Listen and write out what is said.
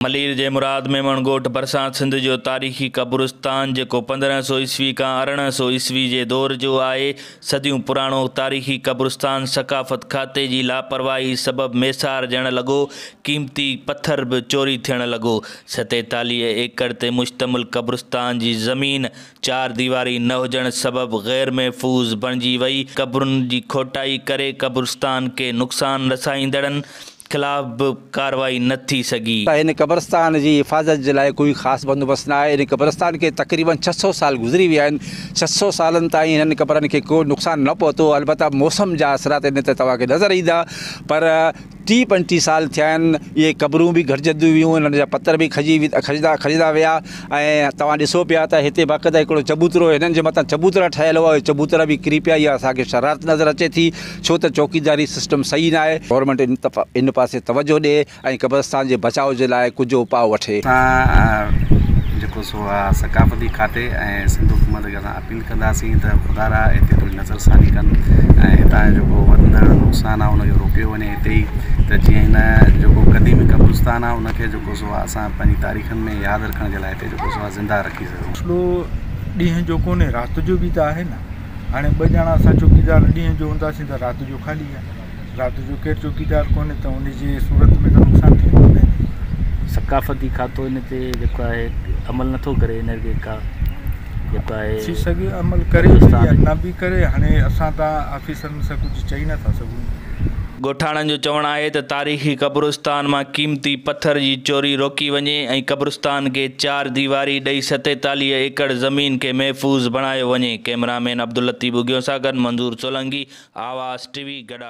ملير جي مراد ميمڻ ڳوٺ ڀرسان سنڌ جو تاريخي قبرستان جيڪو 1500 عيسوي کان 1800 عيسوي جي دور جو آهي، صديون پراڻو تاريخي قبرستان ثقافت کاتي جي لاپرواهي سبب ميسارجڻ لڳو، قيمتي پٿر به چوري ٿيڻ لڳو، 47 ايڪڙ تي مشتمل قبرستان جي زمين چار ديواري نه هجڻ سبب غير محفوظ بڻجي وئي، قبرن جي کوٽائي ڪري قبرستان کي نقصان رسائيندڙن خلاف به ڪارروائي نه ٿي سگهي. هن قبرستان جي حفاظت جي لاء ڪوئي خاص بندوبست نه آهي. هن قبرستان کي تقريبن 600 سال گذري ويا آهن. 600 سالن تائين هنن قبرن کي ڪو نقصان نه پهتو. البته موسم جا اثرات هن تي توهان کي نظر ايندا. پر ٽيهه پنجٽيهه سال ٿيا آهن اهي قبرون به گهٽجنديون ويون انهن جا پٿر به کڄي کڄندا کڄندا ويا ۽ توهان ڏسو پيا ته هتي باقاعده هڪڙو چبوترو هنن جي مٿان چبوترا ٺهيل هئا اهي چبوترا به ڪري پيا اها اسان کي شرارت نظر اچي ٿي. ڇو ته چوڪيداري سسٽم صحيح ناهي. گورنمينٽ ان پاسي توجهه ڏئي ۽ قبرستان جي بچاء جي لاء ڪجهه اپاء وٺي. اسان جيڪو سو آ ثقافتي کاتي ۽ سنڌ حڪومت کي اسان اپيل ڪنداسين ته خدارا هتي ٿوري نظر ثاني ڪن ۽ هتان جو جيڪو وڌندڙ نقصان آ ان کي روڪيو وڃي هتي ئي ته جيئن هن جيڪو قديمي قبرستان آ ان کي جيڪو سو آ اسان پنهنجي تاريخن ۾ ياد رکڻ جي لاء هتي جيڪو سو آ زنده رکي سگهون. مسئلو ڏينهن جو ڪونهي رات جو به ته آهي نه. هاڻي ٻه ڄڻا اسان چوڪيدار ڏينهن جو هونداسين ته رات جو خالي آهي رات جو ڪير چوڪيدار ڪونهي ته ان جي صورت ۾ ته نقصان ٿيندو نه. ثقافتي کاتو ان تي جيڪو آهي عمل نٿو ڪري ان کي ڪا جيڪو آهي ٿي سگهي عمل ڪري به يا نه به ڪري هاڻي اسان ته آفيسرن سان ڪجهه چئي نٿا سگهون. ڳوٺاڻن جو چوڻ آهي ته تاريخي قبرستان مان قيمتي پٿر جي چوري روڪي وڃي ۽ قبرستان کي چار ديواري ڏئي 47 ايڪڙ زمين کي محفوظ بڻايو وڃي. ڪئميرا مين عبداللطيف ٻگهيو سان گڏ منظور سولنگي، آواز ٽي وي، گڏا.